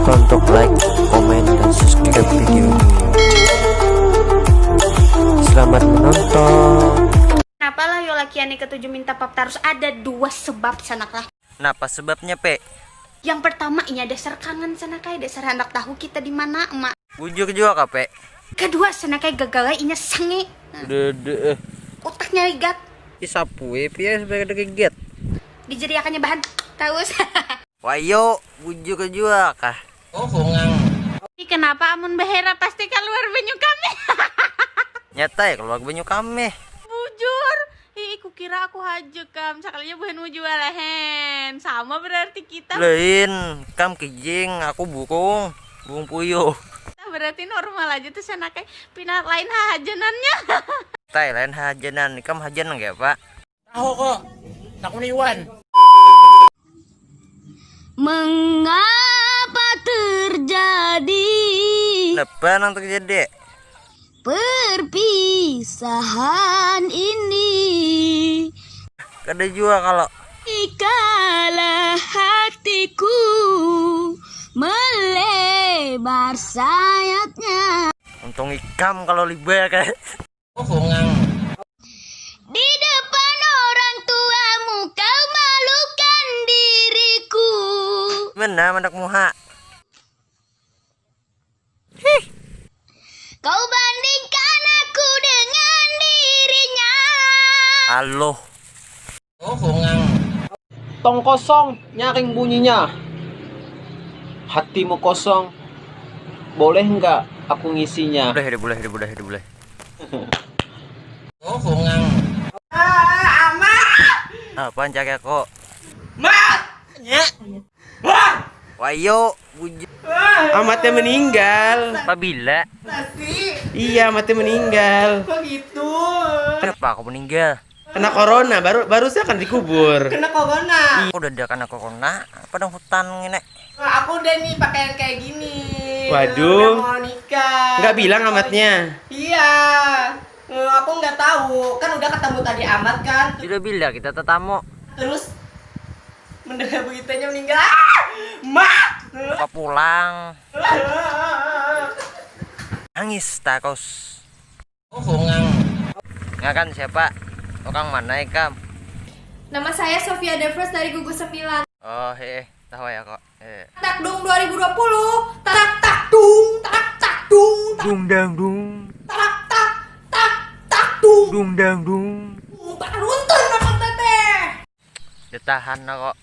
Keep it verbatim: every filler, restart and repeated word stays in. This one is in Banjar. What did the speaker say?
Lupa untuk like, komen, dan subscribe video ini. Selamat menonton. Kenapa lah yo lakian ni ketuju minta pap tarus? Ada dua sebab sanak lah. Napa sebabnya, Pe? Yang pertama inya dasar kangen sanak ai, dasar handak tahu kita di mana, Mak. Bujur jua kah, Pe? Kedua sanak ai gagal ai inya sange. Dede eh. Otaknya ligat. Ih, sapu eh, Pia supaya kada geget. Dijeriakannya bahan taus. Wayo, bujur jua kah? Oh, hongang. Ih, kenapa amun bahera pasti keluar banyu kami? Nyata ya keluar banyu kami. Bujur. Ih, kukira aku haja kam. Sakalinya bahan jua lah hen. Sama berarti kita. Lain, kam kijing, aku burung, burung puyuh. Kita berarti normal aja tuh sanak ai. Pina lain hahajanannya. Tai lain hajanan, kam hajan nggak, Pak? Tahu kok. Takuni Iwan. Mengapa terjadi Napa nang terjadi? Perpisahan ini? Kada jua kalau. Ikalah hatiku melebar sayapnya. Untung ikam kalau liba kayak. Oh, hongang. Di depan orang tuamu kau malukan diriku. Mana mandak muha? Kau bandingkan aku dengan dirinya. Aloh. Oh, hongang. Tong kosong, nyaring bunyinya. Hatimu kosong, boleh nggak aku ngisinya? Boleh, boleh, boleh, boleh. Oh, hongang. Apa cari aku? Mak. Nya. Wah. Wayo, bujur. Amatnya meninggal. Pabila? Iya, amatnya meninggal. Kok gitu? Kenapa aku meninggal? Kena corona, baru baru saya akan dikubur. Kena corona. Aku udah ada kena corona, padang hutan ini. Nah, aku udah nih pakaian kayak gini. Waduh. Udah mau nikah. Nggak bilang amatnya. Iya. Eh, aku nggak tahu. Kan udah ketemu tadi amat kan. Bila-bila kita tetamu. Terus mendengar beritanya meninggal. Ah! Mak. Apa pulang? Nangis terus. Oh, hongang. Ngaran siapa? Orang mana ikam? Nama saya Sofia Devers dari Gugus sembilan. Oh, heeh, tahu ya kok. Eh. Tak dung dua ribu dua puluh. Tak tak dung, tak tak dung, tak Dung dang dung. tak tak tak tak dung. Dung dang dung. Tak runtur nama teteh. Ditahan lah kok.